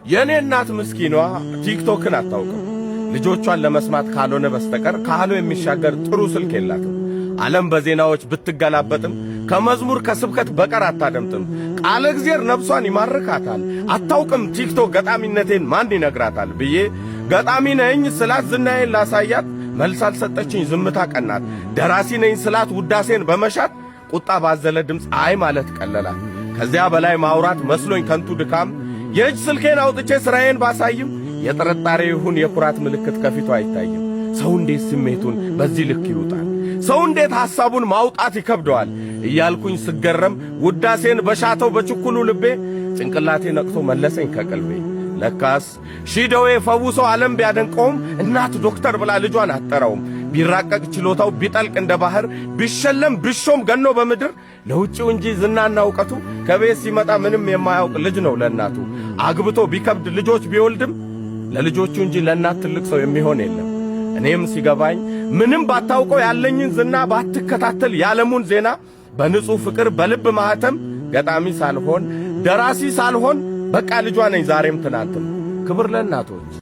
የእኔ እናት ምስኪኗ ቲክቶክን አታውቅም። ልጆቿን ለመስማት ካልሆነ በስተቀር ካህሎ የሚሻገር ጥሩ ስልክ የላትም። ዓለም በዜናዎች ብትገላበጥም ከመዝሙር ከስብከት በቀር አታደምጥም። ቃለ እግዚአብሔር ነፍሷን ይማርካታል። አታውቅም ቲክቶክ ገጣሚነቴን ማን ይነግራታል ብዬ ገጣሚ ነኝ ስላት ዝናዬን ላሳያት መልስ አልሰጠችኝ፣ ዝምታ ቀናት። ደራሲ ነኝ ስላት ውዳሴን በመሻት ቁጣ ባዘለ ድምፅ አይ ማለት ቀለላት። ከዚያ በላይ ማውራት መስሎኝ ከንቱ ድካም የእጅ ስልኬን አውጥቼ ሥራዬን ባሳይም የጥርጣሬ ይሁን የኩራት ምልክት ከፊቱ አይታይም። ሰው እንዴት ስሜቱን በዚህ ልክ ይውጣል? ሰው እንዴት ሐሳቡን ማውጣት ይከብደዋል? እያልኩኝ ስገረም ውዳሴን በሻተው በችኩሉ ልቤ ጭንቅላቴ ነቅቶ መለሰኝ ከቅልቤ። ለካስ ሺህ ደዌ ፈውሶ ዓለም ቢያደንቀውም እናት ዶክተር ብላ ልጇን አትጠራውም። ቢራቀቅ ችሎታው ቢጠልቅ እንደ ባህር ቢሸለም ቢሾም ገኖ በምድር ለውጭው እንጂ ዝናና እውቀቱ ከቤት ሲመጣ ምንም የማያውቅ ልጅ ነው ለእናቱ። አግብቶ ቢከብድ ልጆች ቢወልድም ለልጆቹ እንጂ ለእናት ትልቅ ሰው የሚሆን የለም። እኔም ሲገባኝ ምንም ባታውቀው ያለኝን ዝና ባትከታተል የዓለሙን ዜና በንጹሕ ፍቅር በልብ ማኅተም ገጣሚ ሳልሆን ደራሲ ሳልሆን በቃ ልጇ ነኝ ዛሬም ትናንትም። ክብር ለእናቶች።